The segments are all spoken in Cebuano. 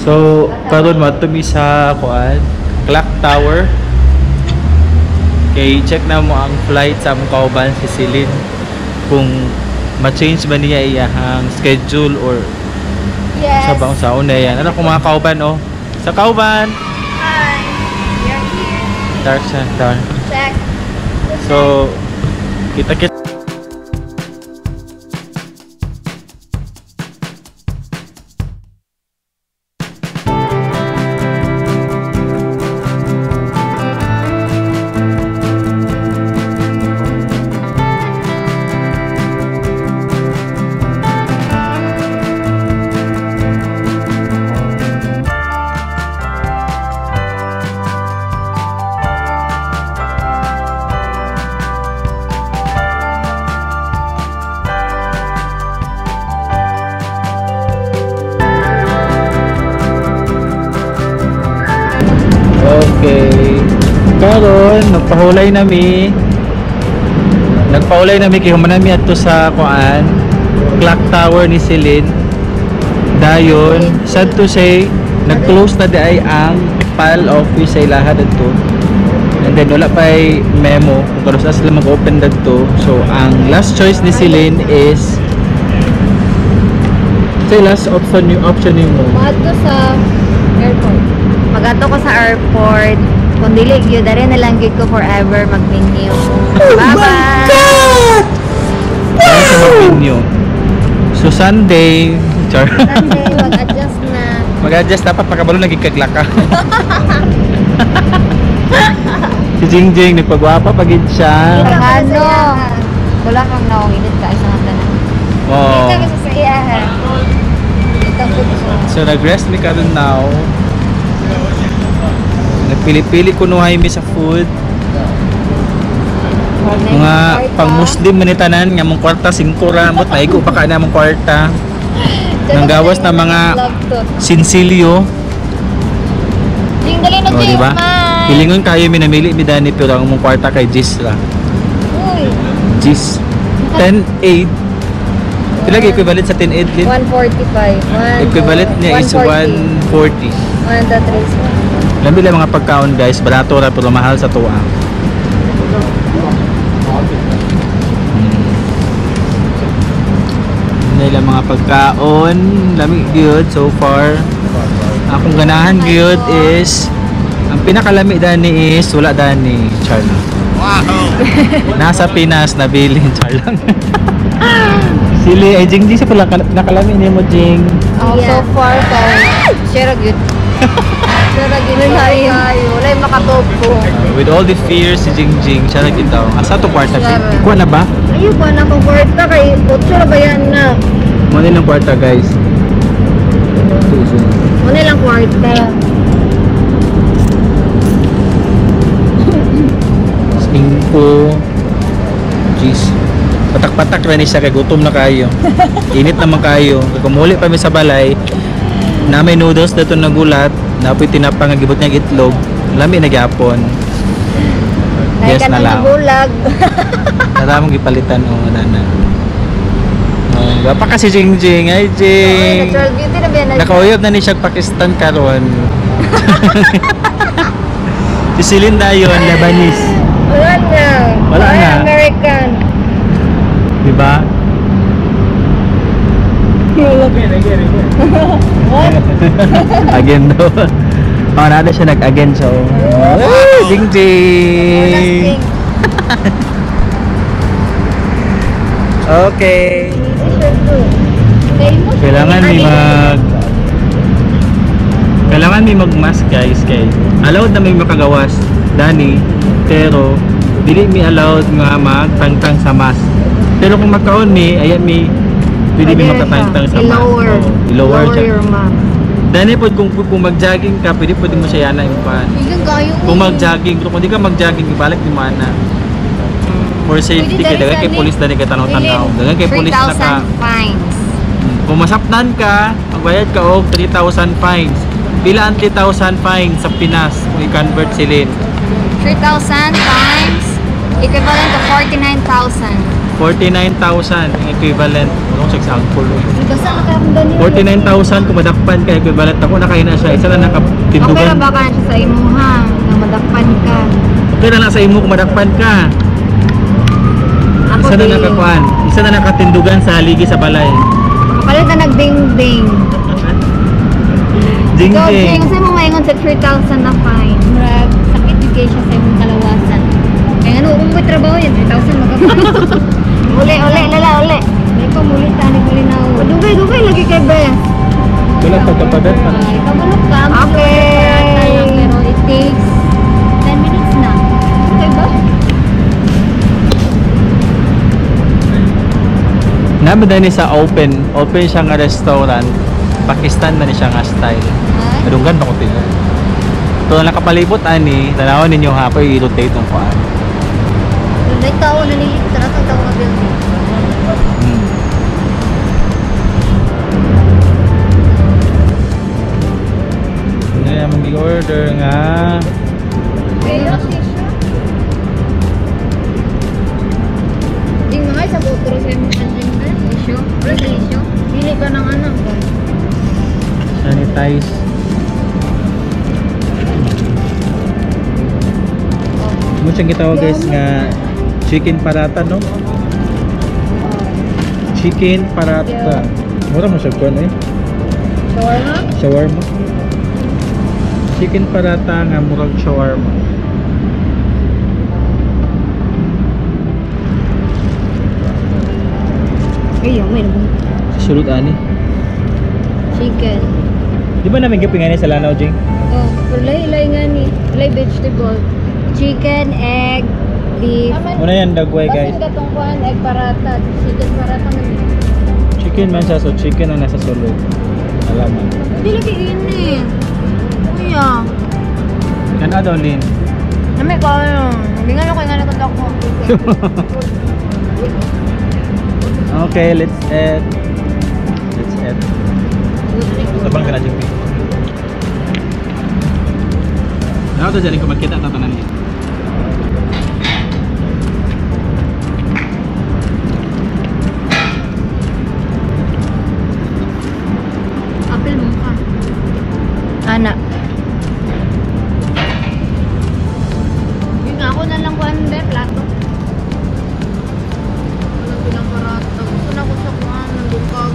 So, karon mo mi sa kuan, Clock Tower. Kay check na mo ang flight sa among kauban si Celine kung ma-change ba niya iyahang schedule or yes. Sa bang sa una yan. Ano kung mga kauban, oh? Sa kauban. Hi. We are here. Dark siya, dark. Check. So, kita-kita. Okay. Karon nagpahulay nami. Nagpahulay nami kay human nami adto sa kuan, Clock Tower ni Celine. Dayon, sad to say, nag-close na di ay ang PAL office sa ilaha dadto. And then wala pa'y memo kung karon sa sila mag-open dadto. So ang last choice ni Celine is say last option yung option nimo. Maadto sa airport. Magato ko sa airport. Kung dili gyud, dere na lang gyud ko forever mag-menu. Bye-bye. Wow! Sa mag-menu. So Sunday, char. Sunday mag-adjust na. Mag-adjust dapat pakabalo naging kaglaka. Si Jing Jing nagpagwapa pagid siya. Ano? Wala kang naong init ka sa tanan. Oo. Kita sa iya. So nag-rest mi karon now. Nagpili-pili kunuhay mi sa food. Mga pang-Muslim man ni tanan nga mong kwarta 5 ra mot naigo pa ka na mong kwarta. Nanggawas na mga sinsilyo. Jing, dali na O, Jing, di ba? man. Hilingon kayo minamili mi dani pero ang mong kwarta kay Gis ra. Uy, Gis. 10.8. Pila kay equivalent sa 10.8 lin? 145. Equivalent niya is 140. 1, 2, 3, Lambi lang mga pagkaon guys, barato ra pero mahal sa tuwa. Nila mga pagkaon, lami gyud so far. Akong ganahan gyud is ang pinakalami dani is wala dani, char lang. Wow! Nasa Pinas nabili, char lang. Sili ay Jing Jing sa pala pinakalami nimo Jing. Oh, so far kay share gyud. Share gyud kayo. Wala yung makatopo. With all the fears si Jing Jing, siya nagitaw. Asa to kwarta? Ikuha na ba? Ayaw ba na akong kwarta kay otso ra ba yan na? Mo nilang kwarta guys. Muna lang kwarta. Singko. Jeez. Patak-patak ra ni siya kay gutom na kayo. Init naman kayo. Kay kumuli pa mi sa balay, na may noodles dato nagulat, na po'y tinapa nga gibot niya itlog. Lami na gyapon. Yes na lang. Nagulag. Naramong gipalitan o nana. Oh, gapa kasi Jing Jing. Ay Jing. Natural beauty na ba yan? Nakauyab na ni siya Pakistan karon. Si Celine dayon, Lebanese. Wala na. Wala Ay, na. American. Di ba? Again daw. Oh, nada siya nag-again so. Ay, Jing Jing. Okay. Kailangan may mag-mask guys kay allowed na may makagawas dani pero dili mi allowed nga magtangtang sa mask. Pero kung magkaon mi ayan mi pwede mi makatangtang sa mask. I-lower. Oo, i-lower siya. Your mask. Dani pod kung mag-jogging ka pwede pwede mo siya yana yung pan. Kung mag-jogging, pero kung di ka mag-jogging ibalik di mo ana. For safety kay dagan kay police dani kay tanaw-tanaw. Dagan kay police naka 3,000 fines. Kung masapnan ka, magbayad ka og 3,000 fines. Pila ang 3,000 fines sa Pinas kung i-convert silin? 3,000 times equivalent to 49,000. 49,000 ang equivalent. Anong sa example? Basta na kaya kung ganyan. 49,000 kung madakpan ka, equivalent ako na kayo na siya. Isa na Okay nakatindugan. ra ba ka na siya sa imo ha? Nga madakpan ka. Okay na lang sa imo kung madakpan ka. Ako Isa na di. nakakuan. Isa na nakatindugan sa haligi sa balay. Makapalit na nagding-ding. Jing Ikaw, jing. Jing, sa'yo mo maingon sa 3,000 na fine. Murag, sakit yung siya sa imong kalawasan. Kaya ano, kung may trabaho yan, 3,000 magkakaroon. Uli, uli, lala, uli. May pamulit ani ko linaw. Dugay, dugay, lagi kay Bes. Wala pagkapadat pa. Ay, kabalo ka. Okay. Pero it takes 10 minutes na. Okay ba? Naman ni sa open. Open siya nga restaurant. Pakistan man ni siya nga style. Nadunggan pa ko tingnan. Ito na nakapalibot ani, tanawon ninyo ha, pa i-rotate ng kuan. May tao na nilip, tara sa tao nga building. Ngayon, mag-order nga. Kayo, siya. Jing, mga sa butro sa imong kanjing na. Issue? Wala sa issue? Dili ka ng ano ba? Sanitize. Mo siyang gitawag guys nga chicken paratha, no? Chicken paratha. Mura mo siya kuan eh. Shawarma? Shawarma. Chicken paratha nga murag shawarma. Ay, yung may nabung. Sulod ani. Chicken. Di ba namin gaping ani sa Lanao, Jing? Oh, pero lay-lay nga ni. Lay vegetable. Chicken, egg, beef. Muna yan dagway guys. Basin katong kuan egg parata, chicken parata man. Chicken man siya, so chicken ang nasa sulod. Alaman. Hindi lagi ini. Kuya. Yan daw, Lin. Nami ko ano. Hindi nga ako nga nakita ko. Okay, let's eat. Let's eat. Sabang ka na, Jing. Ano to dyan kung magkita tatanan niya. Apple mo ka. Ana. Yun nga, ako na lang kuan be plato. Walang bilang parata. Gusto na ko sa kuan ng bukag.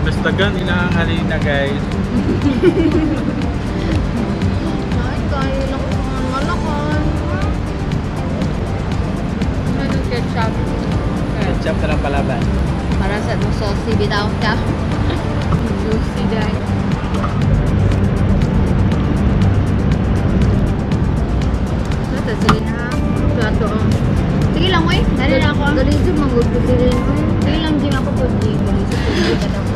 Basta gan ilang harina guys. Ay, kaya lang ko sa malakan. Ano ketchup? Ketchup na lang palaban. Para sa itong saucy, bitaw ka. Juicy dahil. Ito, sige na. Plato ah. Sige lang, wey. Dali na ako. Dali dyan, manggod ko sila. Sige lang, Jing. Ako po, Jing. Dali sa tubig. Ako.